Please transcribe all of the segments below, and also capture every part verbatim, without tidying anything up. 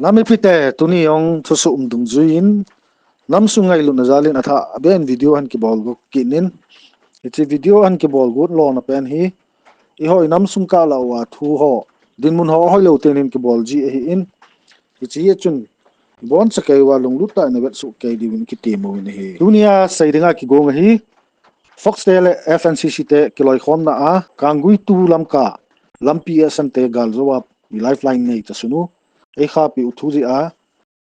Nam mipite, tuni jong thusoh um dungjuiyin, nam sung ngailutna jalin athah beh in video ahin kibol got kit in. Hiche video ahin kibol got lona pen hi, eiho i nam sung kah lah uva thu ho, dinmun ho hoilou teng in kibol ji ahin. Hiche hi chun, iboncha kei uva lunglut tah in ave soh kei diuvin kitem uvin ahi. Tunia sei dinga kigong ahi, Fox te le F N C C te kiloikhomna a, Kanggui to Lamka, lampi eisang te gal jou a, i lifeline nei ta sunu, ei khapi u thu jeh a,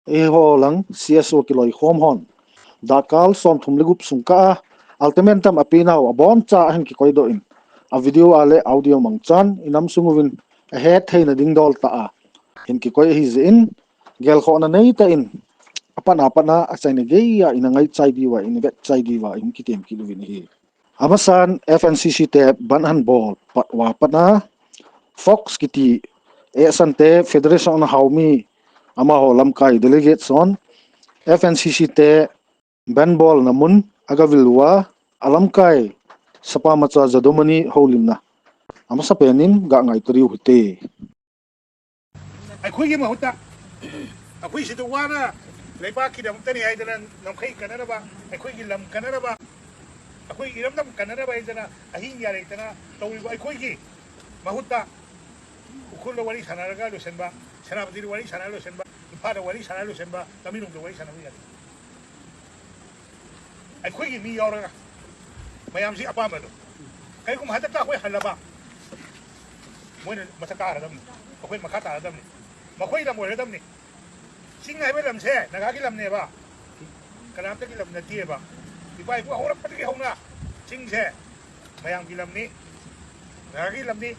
eiho lang C S O kiloikhom hon, datkal somthum le gup sung kah a, ultimatum apenau, aboncha ahin kikoidoh in, a video a le audio mangchan, i nam sung uvin, ahet theina ding dol tah a, hin kikoi ahi jeh in, gelkhohna nei tah in, apat apat a, achaina geiya, ina ngaichai diuva, ina vetchai diuva, in kitem kit uvin ahi. Amasan F N C C te ban ahin bol pat uva pat a, Fox kiti, eisang te Federation of Haomi, amaho lamkai delegate hon, F N C C te ban bolna mun, agavil uva, alamkai, Sapa Macha Jadomani houlimna. Amasapen in, ga ngaito diu hite. ꯑꯩꯈꯣꯏꯒꯤ ꯃꯍꯨꯠꯇ ꯑꯩꯈꯣꯏ ꯁꯤꯗ ꯋꯥꯅ ꯂꯩꯕꯥꯛꯀꯤꯗꯃꯛꯇꯅꯤ ꯍꯥꯏꯗꯅ ꯉꯝꯈꯩ ꯀꯟꯅꯅꯕ, ꯑꯩꯈꯣꯏꯒꯤ ꯂꯝ ꯀꯟꯅꯅꯕ, ꯑꯩꯈꯣꯏ ꯏꯔꯝꯗꯝ ꯀꯟꯅꯅꯕ ꯍꯥꯏꯗꯅ ꯑꯍꯤꯡ ꯌꯥꯔꯦꯛꯇꯅ ꯇꯧꯔꯤꯕ ꯑꯩꯈꯣꯏꯒꯤ ꯃꯍꯨꯠꯇ ꯎꯈ꯭ꯔꯨꯜꯗ ꯋꯥꯔꯤ ꯁꯥꯟꯅꯔꯒ ꯂꯣꯏꯁꯤꯟꯕ, ꯁꯦꯅꯥꯄꯇꯤꯗ ꯋꯥꯔꯤ ꯁꯥꯟꯅꯔ ꯂꯣꯏꯁꯤꯟꯕ, ꯏꯝꯐꯥꯜꯗ ꯋꯥꯔꯤ ꯁꯥꯟꯅꯔ ꯂꯣꯏꯁꯤꯟꯕ, ꯇꯃꯦꯡꯂꯣꯡꯗ ꯋꯥꯔꯤ ꯁꯥꯟꯅꯕ ꯌꯥꯗꯦ꯫ ꯑꯩꯈꯣꯏꯒꯤ ꯃꯤ ꯌꯥꯎꯔꯒ ꯃꯌꯥꯝꯁꯤ ꯑꯄꯥꯝꯕꯗꯣ꯫ ꯀꯩꯒꯨꯝꯕ ꯍꯟꯗꯛꯇ ꯑꯩꯈꯣꯏ ꯍꯜꯂꯕ, ꯃꯣꯏꯅ ꯃꯊꯛ ꯀꯥꯔꯗꯕꯅꯤ, ꯑꯩꯈꯣꯏ ꯃꯈꯥ ꯇꯥꯔꯗꯕꯅꯤ, ꯃꯈꯣꯏ ꯂꯝ ꯑꯣꯏꯔꯗꯕꯅꯤ꯫ ꯆꯤꯡ ꯍꯥꯏꯕ ꯂꯝꯁꯦ ꯅꯥꯒꯥꯒꯤ ꯂꯝꯅꯦꯕ, ꯀꯅꯥꯝꯇꯒꯤ ꯂꯝ ꯅꯠꯇꯦꯕ꯫ ꯏꯄꯥ ꯏꯄꯨ ꯍꯧꯔꯛꯄꯗꯒꯤ ꯍꯧꯅ ꯆꯤꯡꯁꯦ ꯃꯌꯥꯝꯒꯤ ꯂꯝꯅꯤ, ꯅꯥꯒꯥꯒꯤ ꯂꯝꯅꯤ꯫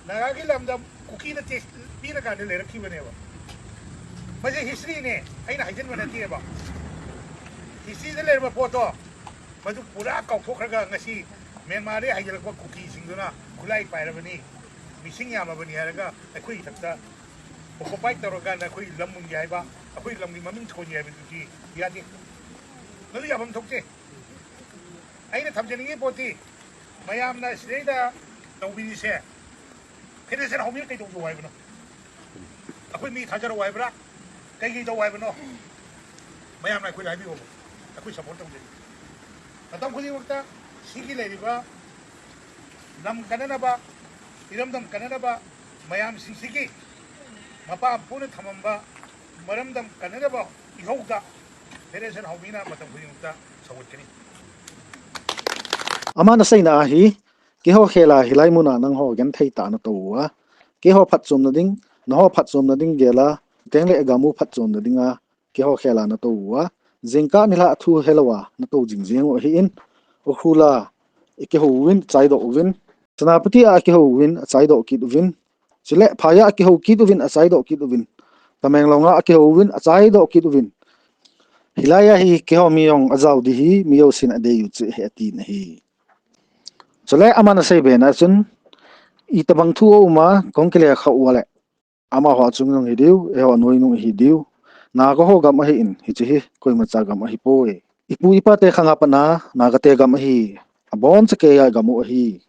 ꯅꯥꯒꯥꯒꯤ ꯂꯝꯗ ꯀꯨꯀꯤꯅ ꯇꯦꯛꯁ ꯄꯤꯔꯀꯥꯟꯗ ꯂꯩꯔꯛꯈꯤꯕꯅꯦꯕ꯫ ꯃꯁꯤ ꯍꯤꯁꯇ꯭ꯔꯤꯅꯦ, ꯑꯩꯅ ꯍꯥꯏꯖꯤꯟꯕ ꯅꯠꯇꯦꯕ꯫ ꯍꯤꯁꯇ꯭ꯔꯤꯗ ꯂꯩꯔꯝꯕ ꯄꯣꯠꯇꯣ ꯃꯗꯨ ꯄꯨꯔꯥ ꯀꯥꯎꯊꯣꯛꯈ꯭ꯔꯒ ꯉꯁꯤ ꯃ꯭ꯌꯥꯟꯃꯥꯔꯗꯒꯤ ꯍꯥꯏꯖꯤꯜꯂꯛꯄ ꯀꯨꯀꯤꯁꯤꯡꯗꯨꯅ ꯈꯨꯠꯂꯥꯏ ꯄꯥꯏꯔꯕꯅꯤ, ꯃꯤꯁꯤꯡ ꯌꯥꯝꯃꯕꯅꯤ ꯍꯥꯏꯔꯒ ꯑꯩꯈꯣꯏ ꯏꯊꯛꯇ ꯑꯣꯀꯨꯄꯥꯏ ꯇꯧꯔꯀꯥꯟꯗ ꯑꯩꯈꯣꯏ ꯂꯝ ꯃꯨꯟꯒꯦ ꯍꯥꯏꯕ, ꯑꯩꯈꯣꯏ ꯂꯝꯒꯤ ꯃꯃꯤꯡ ꯊꯣꯟꯒꯦ ꯍꯥꯏꯕꯗꯨꯗꯤ ꯌꯥꯗꯦ꯫ ꯃꯗꯨ ꯌꯥꯐꯝ ꯊꯣꯛꯇꯦ꯫ ꯑꯩꯅ ꯊꯝꯖꯅꯤꯡꯉꯤ ꯄꯣꯠꯇꯤ ꯃꯌꯥꯝꯅ ꯁꯤꯗꯩꯗ ꯇꯧꯕꯤꯔꯤꯁꯦ, ꯐꯦꯗꯔꯦꯁꯟ ꯍꯧꯕꯤꯅ ꯀꯩꯗꯧꯕ ꯍꯥꯏꯕꯅꯣ? ꯑꯩꯈꯣꯏ ꯃꯤ ꯊꯥꯖꯔꯛꯑꯣ ꯍꯥꯏꯕ꯭ꯔꯥ? ꯀꯩꯀꯩ ꯇꯧ ꯍꯥꯏꯕꯅꯣ? ꯃꯌꯥꯝꯅ ꯑꯩꯈꯣꯏꯗ ꯍꯥꯏꯕꯤꯌꯣꯕ, ꯑꯩꯈꯣꯏ ꯁꯄꯣꯔꯠ ꯇꯧꯖꯒꯦ꯫ ꯃꯇꯝ ꯈꯨꯗꯤꯡꯃꯛꯇ ꯁꯤꯒꯤ ꯂꯩꯔꯤꯕ ꯂꯝ ꯀꯟꯅꯅꯕ, ꯏꯔꯝꯗꯝ ꯀꯟꯅꯅꯕ ꯃꯌꯥꯝꯁꯤꯡꯁꯤꯒꯤ ꯃꯄꯥ ꯃꯄꯨꯅ ꯊꯝꯃꯝꯕ ꯃꯔꯝꯗꯝ ꯀꯟꯅꯅꯕ ꯏꯍꯧꯗ ꯐꯦꯗꯔꯦꯁꯟ ꯍꯧꯕꯤꯅ ꯃꯇꯝ ꯈꯨꯗꯤꯡꯃꯛꯇ ꯁꯧꯒꯠꯀꯅꯤ꯫ Aman aseina ahi, keiho khel a hilai mun a nangho genthei tah a natou uva, keiho phatchomna ding, nangho phatchomna ding gel a, teng le gam u phatchomna ding a, keiho khel a natou uva, jingkah nilhah thu helou a natou jing jing u ahin, Ukhrul a ikihou uvin, achaidoh uvin, Senapati a akihou uvin, achaidoh kit uvin, chule Phai a akihou kit uvin, achaidoh kit uvin, Tamenglong a akihou uvin, achaidoh kit uvin. Hilai a hi keiho mi jong ajao ding hi, mi jousen adei u chu ahi atin ahi. Chule aman asei bena chun, itobang thu aum a, kahung kile khah uva le, amaho achungnung hi diu, eiho anoinung hi diu. Naga ho gam ahin, hiche hi koimacha gam ahipoi. Ipu ipate khang a pat a, Naga te gam ahi, aboncha keiya gam u ahi.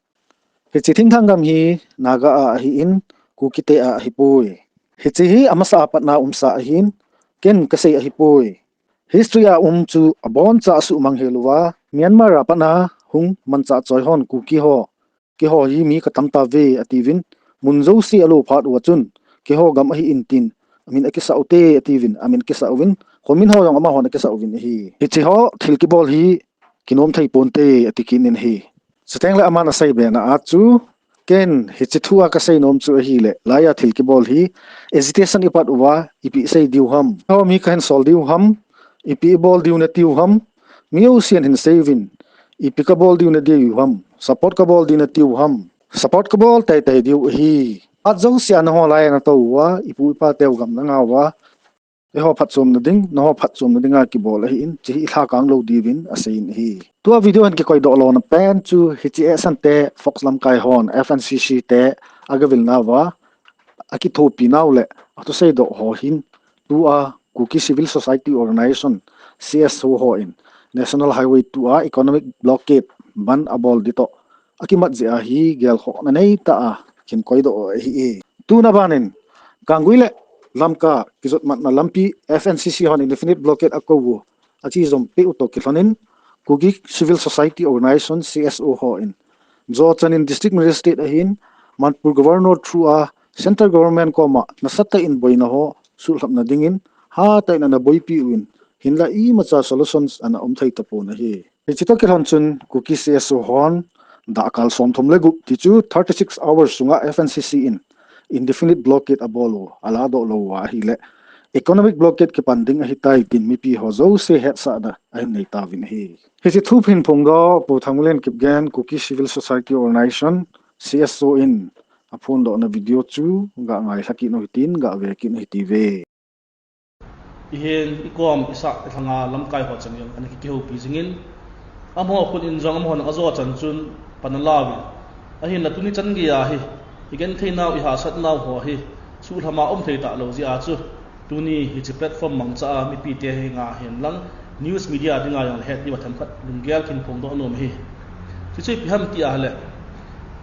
Hiche thingthang gam hi Naga a ahin, Kuki te a ahipoi. Hiche hi amasa a pat a umsa ahin, ken kasei ahipoi. History a um chu aboncha asuhmang helouva, Myanmar a pat a hung manchah choi hon Kuki ho, keiho hi mi katam tauve atiuvin, mun jouse alo phat uva chun, keiho gam ahin tin, amin akisah ute atiuvin, amin akisah uvin, khomin ho jong amahon akisah uvin ahi. Hiche ho thil kibol hi kinom thei ponte ati kit in ahi. Chuteng le aman asei bena a chu, ken hiche thu a kasei nom chu ahile, hilai a thil kibol hi agitation ipat uva, ipi sei diu ham, ho mi kahin sol diu ham, ipi ibol diu natiu ham, mi jousen hin sei uvin, ipi kabol diu nadiu ham, support kabol diu natiu ham, support kabol teitei diu ahi. Phat jouse a nangho lai a natou uva, ipu ipa teu gam nangah uva, eiho phatchomna ding, nangho phatchomna dinga kibol ahin, hiche hi ilhakang lou diuvin aseiyin ahi. Tua video hin kikoidoh lona pen chu hiche eisang te Fox lamkai hon, F N C C te agavilnauva, akithopinau le athuseidoh ho hin, tua Kuki Civil Society Organization, C S O hon National Highway two a economic blockade ban abol ding toh akimat jeh a hi gelkhohna neitah a kihin koidoh ahi. Tuna banin Kanggui le Lamka kijotmatna lampi F N C C hon indefinite blockade akou u, ache jom peh u toh kilhonin, Kuki Civil Society Organization, C S O, hon jochanin district magistrate ahin, Manipur Governor through a Central Government koma nasatah in boina ho suhlhapna dingin hatah in ana boipi uvin, hinlah imacha solutions ana um thei tapon ahi. Hiche toh kilhon chun Kuki C S O hon dahkal somthum le gup, tichu thirty six hours sunga F N C C in indefinite blockade abol u aladoh lou uva ahileh, economic blockade kipan ding ahitai tin mipi ho jouse hetsahna ahin nei tauvin ahi. Hiche thu hin phongdoh Pu Thanmulen Kipgen, Kuki Civil Society Organization, C S O in aphondohna video chu ga ngailha kit u hitin, ga ve kit u hite. Ihin ikom isah ilhanga lamkai ho cheng jong ana kihoupi jingin, amaho khut in jong amahon ajo chan chun pan alauvin, ahinla tuni chan geiya hi igenthei nau, ihahsat nau ho hi suhlhama um thei talou jeh a chu tuni hiche platform mangcha a mipite henga hinlang news media dinga jong het diuva themkhat lunggel kahin phongdoh nom ahi. Chuchu ipi ham ti ahileh,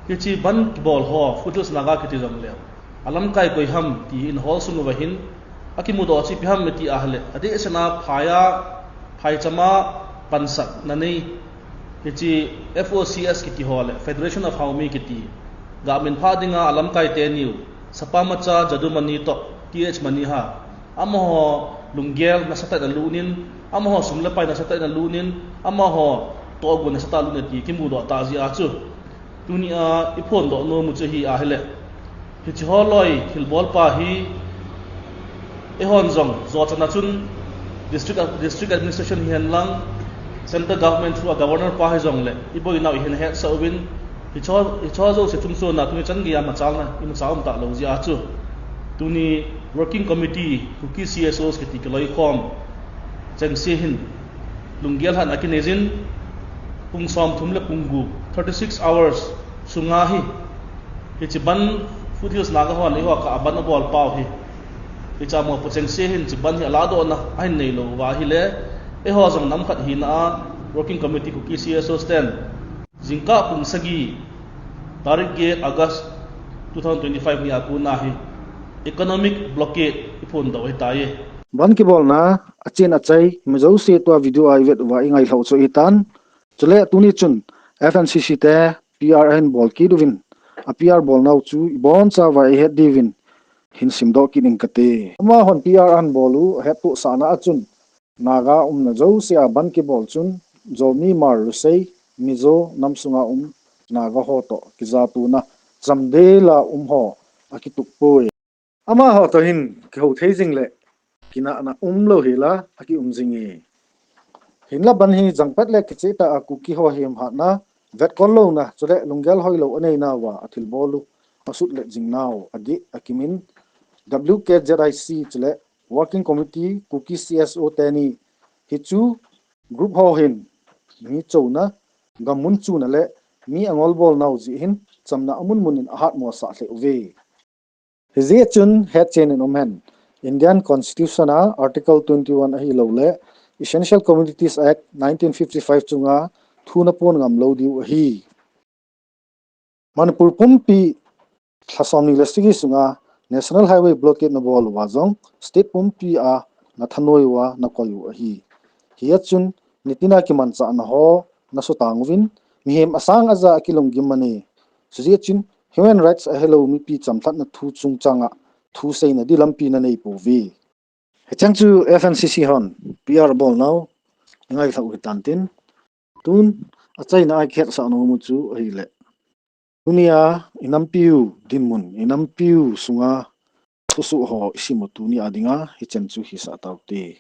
hiche bandh kibol ho, Foothills Naga kiti jongleu, alamkai koi ham ti hi in hol sung uva hin akimudoh chu ipi ham ti ahileh, adehset a phai a, phaichama pansatna nei, hiche F O C S kiti ho le Federation of Haomi kiti, ga minphah dinga alamkai teniu, Sapamacha Jadumani toh T H Maniha, amaho lunggel nasatah in alunin, amaho sum le pai nasatah in alunin, amaho tohgon nasatah in alun ti kimudoh tah jeh a chu tunia iphondoh nom u chu ahi ahileh, hiche ho loi thilbolpa hi eihon jong jochana chun district, district administration hihenlang, central government through a governor pa hijongleh iboinau ihin hetsah uvin, hiche ho, hiche ho jouse chungchona tuni chan geiya machalna imacha um talou jeh a chu tuni working committee Kuki C S Os kiti kiloikhom chengse hin lunggel lhahna akinei jin, pung somthum le pung gup, thirty six hours sunga hi, hiche bandh Foothills Naga hon eiho kah a bandh abol pau hi, hiche a mopo chengse hin hiche bandh hi aladohna ahin neilou uva ahileh, eiho jong nam khat hina a working committee Kuki C S Os ten jingkah pung sagi, tarik get August two thousand twenty-five ni a kona hi economic blockade iphondoh u ahitai. Bandh kibolna achen achai mi jouse tua video a ivet uva ingailhah u chu ahitan. Chule tuni chun F N C C te P R ahin bol kit uvin, a P R bolnau chu ibonchauva ihet diuvin hin simdoh kit inge kati. Amahon P R ahin bol u ahettohsahna a chun Naga umna jouse a bandh kibol chun Zomi, Hmar, Lusei, Mizo nam sunga um Naga ho toh kijatona chamdel a um ho akitup poi. Amaho toh hin kihou thei jing leh kinahna umlou hel a akium jing e. Hinla bandh hi jangpet le kichehtah a Kuki ho hemhatna, vetkol louna chule lunggel hoilou aneinauva athilbol u asutlet jingnau adih akimin W K Z I C chule Working Committee Kuki C S O teni hichu group ho hin mi chouna, gam mun chuna le mi angolbolnau jeh hin chamna amun mun in ahatmosah lheh uve. Hijeh chun hetchen in um hen, Indian Constitution a Article twenty-one ahilouleh Essential Commodities Act nineteen fifty-five chunga thu napon ngamlou diu ahi. Manipur pumpi lha somni le sagi sunga National Highway blockade nabol uva jong state pumpi a nathanoi uva nakoi u ahi. Hia chun nitina kimanchahna ho nasutang uvin, mihem asang aja akilunggim mani. Chujeh chun human rights ahelou mipi chamlhatna thu chungchanga thuseina di lampi nanei pouve. Hicheng chu F N C C hon P R bolnau ingailhah u hitan tin, tun achaina a ikihetsah nom u chu ahileh, tunia inampiu dinmun, inampiu sunga thusoh ho isim u tunia dinga hichen chu hisah taute.